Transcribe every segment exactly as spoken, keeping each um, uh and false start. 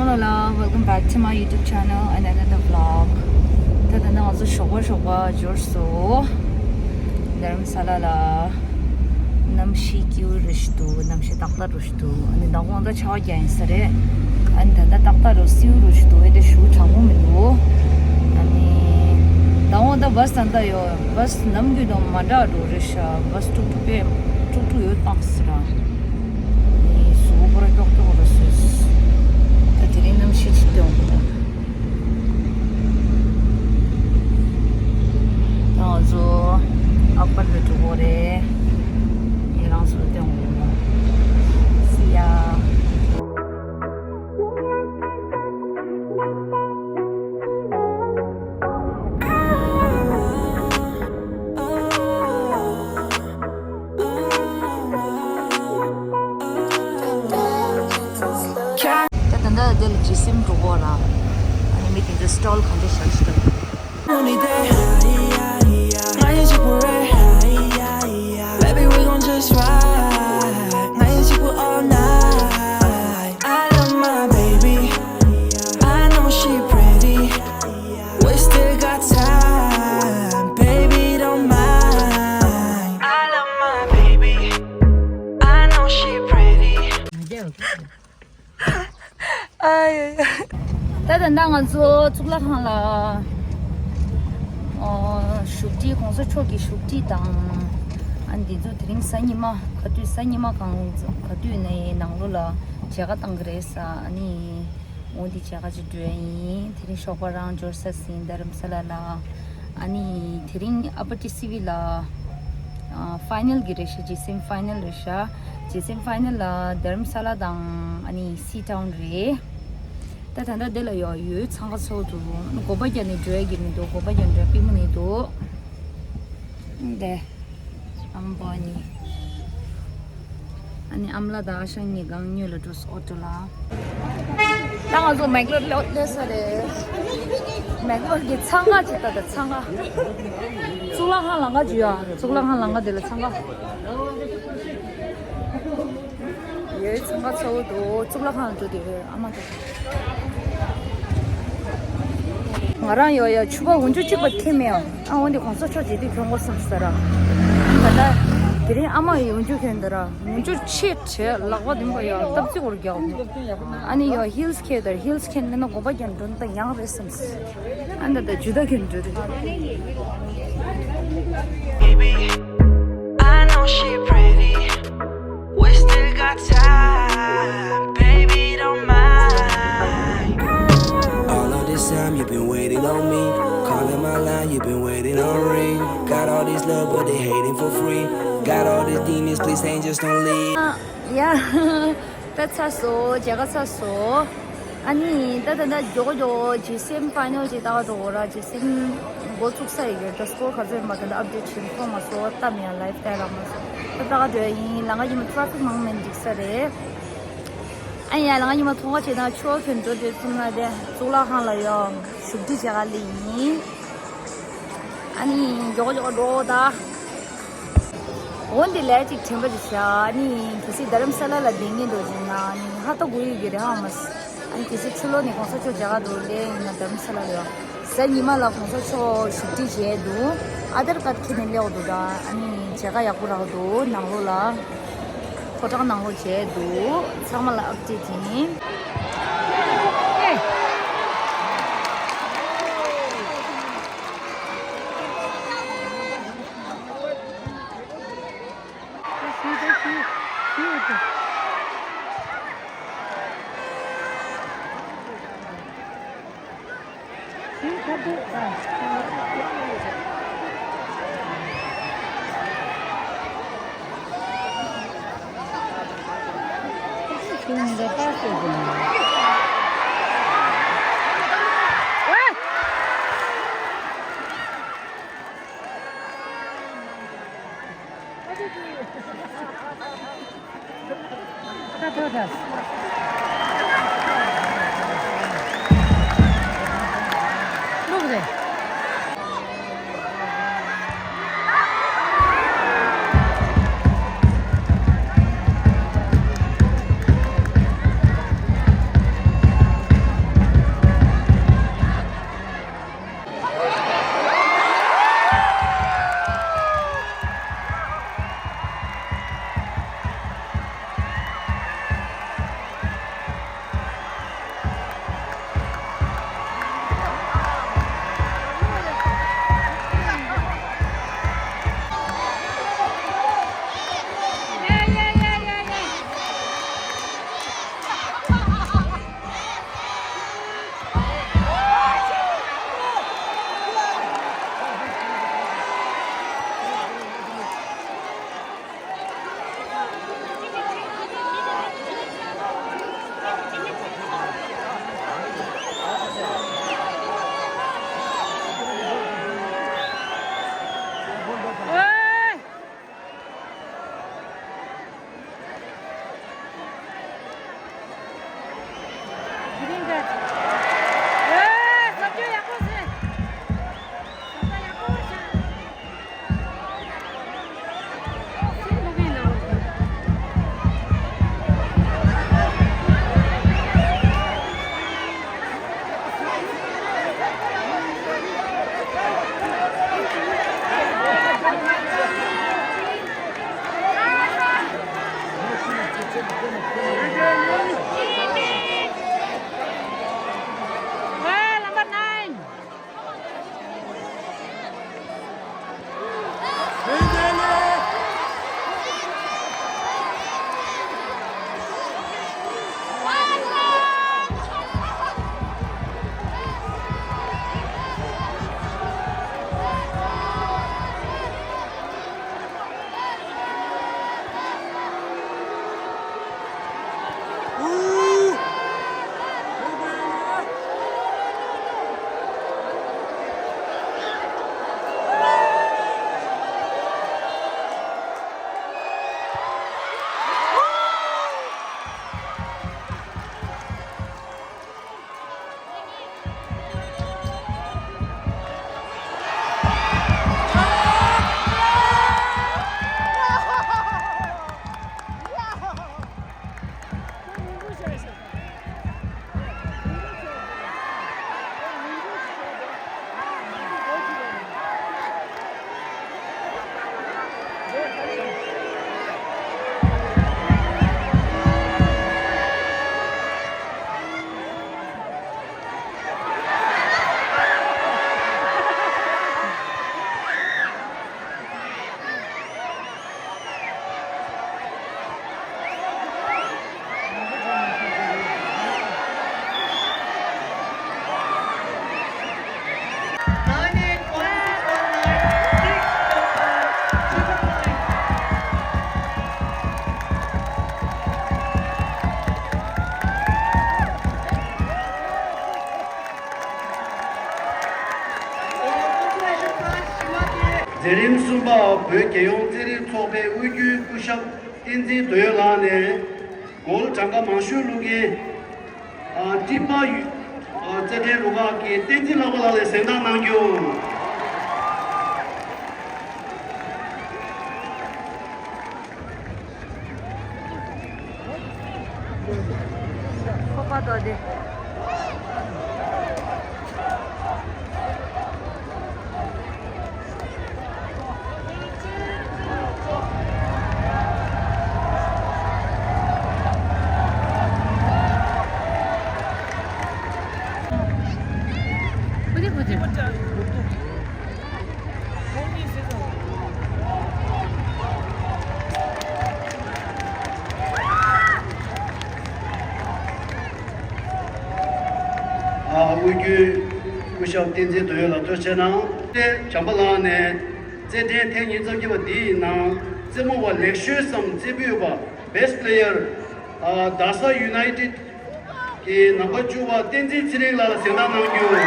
Hello, welcome back to my YouTube channel and another vlog. ད་ད་ནང་ང་ཚོ་ཞོགས་པ་ཞོགས་པ་འབྱོར་སོང་། རྡ་རམ་ས་ལ་ལ། གནམ་གཤིས་སྐྱིད་པོ་རུ་ཞིག་འདུག་གནམ་གཤིས་ཏག་ཏག་རུ་ཞིག་འདུག་ཨ་ནི་མདང་དགོང་ད་ཆར་པ་རྒྱག་ཡིན་ས་རེད། ཨ་ནི་ད་ལྟ་ཏག་ཏག་རུ་སེའུ་རུ་ཞིག་འདུག་ཨེ་འདྲ་ཞེ་དྲག་མོ་མི་འདུག་ཨ་ནི་མདང་དགོང་ད་བཱས་ད་ལྟ་ཡོད། བཱས་ནམ་རྒྱུན་དང་མ་འདྲ་འགྲོ་རེད་ཤག་བཱས་ཏུག་ཏུག་པས་ཏུག་ཏུག་ཡོད་སྟངས་ཟེར་ར། ཨ་ནི་གཟུགས་པོ་ཁོ་ར་ཀྱོག་ཀྱོག་རུ་སོས། ད་དེ་རིང་གནམ་གཤིས་ཅི་སྟོན། ང་ཚོ་ཨ་པར་ལ་འགྲོ་གི་རེད། ངས་རང་ཚོར་སྟོན་གོ། See ya. ད་ད་ལྟ་འདི་ལ་ཇི་སིམ་འགྲོ་གོ་ར། ཨ་ནི་མི་དེ་ཚོ་སི་ཊོལ་གང་འདྲ་བཞག་ཤི་ད། Baby, we gon' just ride. 날 지고 all night. I love my baby. I know she pretty. We still got time. Baby, don't mind. I love my baby. I know she pretty. ད་ད་ལྟ་ང་ཚོ་གཙུག་ལག་ཁང་ལ་ཨོ་བཞུགས་ཁྲི། གོང་ས་མཆོག་གི་བཞུགས་ཁྲི་དང་། ཨ་འདི་ཚོ་དེ་རིང་གཟའ་ཉི་མ། ག་དུས་གཟའ་ཉི་མ་གང་ག་དུས་ནས་ནང་ལོགས་ལ་མཇལ་ཁ་བཏང་གི་རེད་ས། ཨ་ནི་འོ་འདི་མཇལ་ཁ་ཅིག་འགྲོ་ཡ་ཡིན། དེ་རིང་ཞོགས་པ་རང་འབྱོར་ས་ཟིན་རྡ་རམ་ས་ལ་ལ། ཨ་ནི་དེ་རིང་ཨ་པར་ཊི་སི་ཝི་ལ་ཨ་ཕའི་ནལ་གི་རེད་ཤག་ཇི་སིམ་ཕའི་ནལ་རེད་ཤག་ཇི་སིམ་ཕའི་ནལ་ལ་རྡ་རམ་ས་ལ་དང་ཨ་ནི་སི་ཊའུན་རེད། ད་ད་ལྟ་འདི་ལ་ཡོད་ཡོད་འཚང་ཁ་ཚོགས་འདུག་སྒོ་པ་རྒྱག་ནས་འགྲོ་ཡ་གི་མི་འདུག་སྒོ་པ་རྒྱག་འགྲོ་པི་མོ་ནས་འདུག་འདི། ཨམ་བོ་ནི། ཨ་ནི་ཨམ་ལགས་དང་ཨ་ཞང་གཉིས་གང་ཉོས་ལ་འགྲོ་སོང་ཨོ་ཊོ་ལ། ད་ང་ཚོ་མེག་ལོར་སླེབས་ས་རེད། མེག་ལོར་གྱི་འཚང་ཁ་ཅིག་ལྟ་ད་འཚང་ཁ། གཙུག་ལག་ཁང་ལམ་ཁ་ཅིག་ཡོད། གཙུག་ལག་ཁང་ལམ་ཁ་དེ་ལ་འཚང་ཁ། ཡོད་འཚང་ཁ་ཚ་བོ་འདུག་གཙུག་ལག་ཁང་ལ་འགྲོ་དུས་ཨ་མ་དང་། ང་རང་ཡོད་ཡ་ཕྱུ་པ་འོན་ཆུ་གཅིག་པ་ཁྱེར་མེད་ཨ། འོན་ཏེ་གོང་ས་མཆོག་མཇལ་དུས་གྱོན་དགོས་བསམ་ས་ར། ད་ལྟ་དེ་རིང་ཨ་མ་ཡི་འོན་ཆུ་གྱོན་ད་ར། འོན་ཆུ་ཆེ་ཆེ་ལག་པ་བདུན་པ་ཡ་སྟབས་ཚིག་བོར་རྒྱག་ཨ་ནི་ཡ་ཧིལ་ཁྱེར་ད་ར། ཧིལ་ཁྱེར་ནས་ན་གོམ་པ་རྒྱག་འགྲོ་ན་ད་ཡང་རེད་བསམ་ས། ཨ་ནི་ད་ཇུ་ད་གྱོན་འགྲོ་རེད། Baby, I know she pretty. We still got time, baby, don't mind. All of this time you've been waiting on me. Calling my line, you've been waiting on ring. Got all this love, but they hating for free. Got all these demons, please, angels, don't leave. Yeah. ད་ཚར་སོང་། མཇལ་ཁ་ཚར་སོང་། ཨ་ནི་ད་ད་ད་མགྱོགས་མགྱོགས་ཇི་སིམ་ཕའི་ནལ་ཅིག་ལྟ་ག་འགྲོ་དགོས་ར། ཇི་སིམ་འགོ་བཙུགས་ས་ཡི་གེ་ད་སྐོར་ག་ཚོད་ཡིན་པ་ད་ད་ཨབ་ཌེཊ་བྱེད་མཁོ་མ་སོང་། ལྟ་མི་ཡ་ལའིབ་སྟེ་ར་མ་སོང་། ད་ལྟ་ག་འགྲོ་ཡ་ཡིན། ལམ་ཁ་ཉི་མ་ཊ་རེ་ཕིག་མང་མེད་འགྲིག་ས་རེད། ཨ་ཡ་ལམ་ཁ་ཉི་མ་ཐོག་ཁ་བྱེད་ན་ཆོ་གྱོན་འགྲོ་འདོད་གསུམ་ན་དེ་གཙུག་ལག་ཁང་ལ་ཡོང་བཞུགས་ཁྲི་བྱེད་ག་ལི་ཡིན། ཨ་ནི་མགྱོགས་མགྱོགས་འགྲོ་ད། འོ་འདི་ལས་ཅིག་དྲན་པ་རེད་ཤག་ཨ་ནི་གལ་སྲིད་རྡ་རམ་ས་ལ་ལ་བསྡད་མཁན་འདུག་ཅིག་ན་ཨ་ནི་ཧ་ཏོ་གུ་ཡི་གི་རེད་ཧ་མ་སི། ཨ་ནི་གལ་སྲིད་ཕྱི་ལོགས་ནས་གོང་ས་མཆོག་མཇལ་ཁ་འདུག་ལས་ཡིན་ན་རྡ་རམ་ས་ལ་ལ་ཡོད། གཟའ་ཉི་མ་ལ་གོང་ས་མཆོག་བཞུགས་ཁྲི་བྱས་འདུག་ཨ་དར་ཀར་ཁྱེར་ནས་སླེབས་འདུག་ད་ཨ་ནི་མཇལ་ཁ་ཡག་པོ་རག་འདུག་ནང་ལོགས་ལ། ཕོ་བྲང་ནང་ལོགས་མཇལ་འདུག་ཚང་མ་ལ་ཨབ་ཌེཊ་ཡིན། བོད་རྒྱལ་ཡོངས་རྩེད་རིགས་ཚོགས་པའི་དབུས་རྒྱུན་སྐུ་ཞབས་བསྟན་འཛིན་དོན་ཡོད་ལགས་ནས། གོལ་གྲངས་ཀ་མང་ཤོས་བླུག་མཁན། ཨ། ཀྲི་པ་ཡུ། ཨ། རྩེད་འགྲན་རུ་ཁག་གི་བསྟན་འཛིན་ལྷག་པ་ལགས་ལ་གཟེངས་རྟགས་གནང་རྒྱུ། ཁོ་པ་དོ་དེ། ཨ། དབུས་རྒྱུན་སྐུ་ཞབས་བསྟན་འཛིན་དོན་ཡོད་ལགས་ཐུགས་རྗེ་གནང་། བྱམས་པ་ལགས་ནས་རྩེད་འགྲན་ཐེངས་ཉི་ཤུ་རྩ་བརྒྱད་པ་འདིའི་ནང་རྩེད་མོ་བ་ལེགས་ཤོས་སམ་རྩེ་ཕུད་པ། Best Player། ཨ། རྡ་ས་United གི་ནམ་བར་བཅུ་པ་བསྟན་འཛིན་ཚེ་རིང་ལགས་ལ་གཟེངས་རྟགས་གནང་རྒྱུ།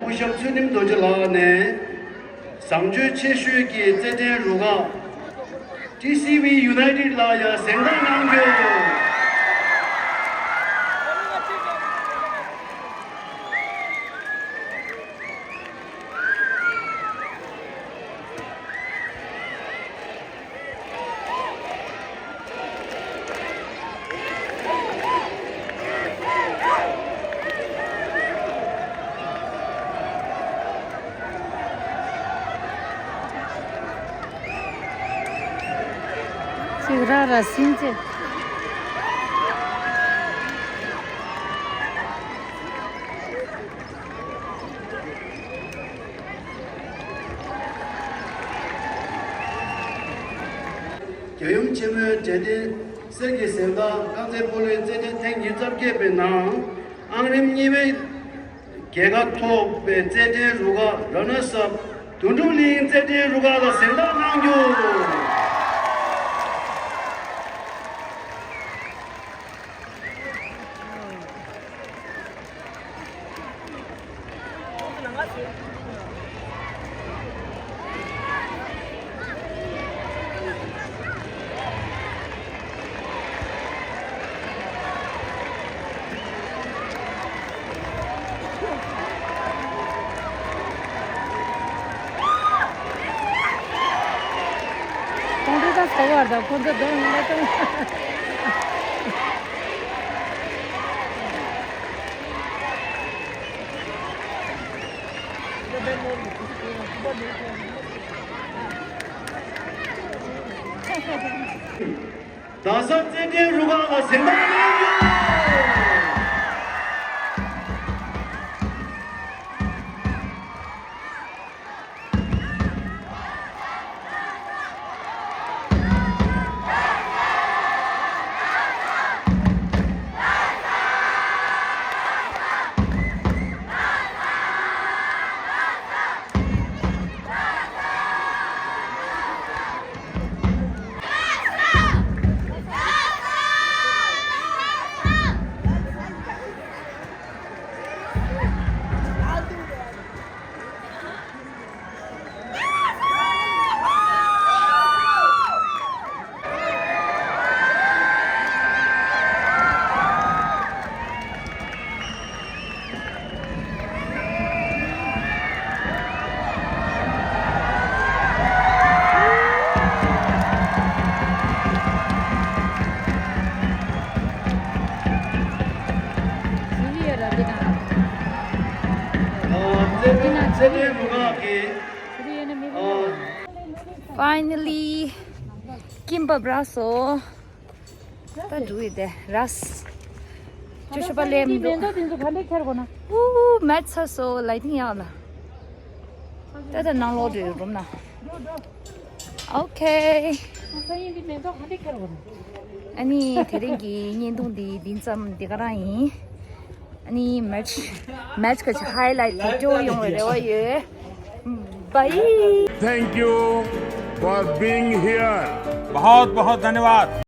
སྐུ་ཞབས་ཚུལ་ཁྲིམས་རྡོ་རྗེ་ལགས་ནས་བཟང་སྤྱོད་ཆེ་ཤོས་ཀྱི་རྩེད་འགྲན་རུ་ཁག་ཊི་སི་ཝི་United ལ་ཡང་གཟེངས་རྟགས་གནང་རྒྱུ། ཅིག་ར་ར་སིན་ཅེ། རྒྱལ་ཡུམ་ཆེན་མོའི་གྲལ་སྟོན་གསེར་གྱི་གཟེངས་རྟགས་རྐང་རྩེད་སྤོ་ལོའི་རྩེད་འགྲན་ཐེངས་ཉི་ཤུ་རྩ་བརྒྱད་པའི་ནང་ཨང་རིམ་གཉིས་པའི་རྒྱལ་ཁ་ཐོབ་པའི་རྩེད་འགྲན་རུ་ཁག་Runners Up དོན་གྲུབ་གླིང་རྩེད་འགྲན་རུ་ཁག་ལ་གཟེངས་རྟགས་གནང་རྒྱུ། ཁོང་ཚོ་ད་ཟ་བར་དང་ཁོང་ཚོ་གདོང་ལ་གཏོང་། རྡ་ས་རྩེད་འགྲན་རུ་ཁག་ལ་གཟེངས་རྟགས་གནང་རྒྱུ། Finally, ཀིམ་པབ་རག་སོང་། ད་འགྲོ་ཡི་དེ་རག་སོང་། ཅོ་ཤོ་པ་ལེམ་འདུག་མེ་ཏོག་དེ་ཚོ་ག་འདྲས་ཁྱེར་དགོས་ན། ཨུ་མེད་ཚ་སོ་ལའི་ཏིང་ཡག་ལ། ད་ད་ནང་ལོགས་འགྲོ་ཡི་རུམ་ན། ཨོ་ཁེ། ཨ་ས་ཡིན་འདི་མེ་ཏོག་ག་འདྲས་ཁྱེར་དགོས་ན། ཨ་ནི་དེ་རིང་གི་བརྙན་ཐུང་འདི་འདི་ཙམ་འདི་ག་རང་ཡིན། ཨ་ནི་match match གི་highlight video ཡོང་བའི་རེ་བ་ཡོད། Bye. Thank you for being here. बहुत बहुत धन्यवाद।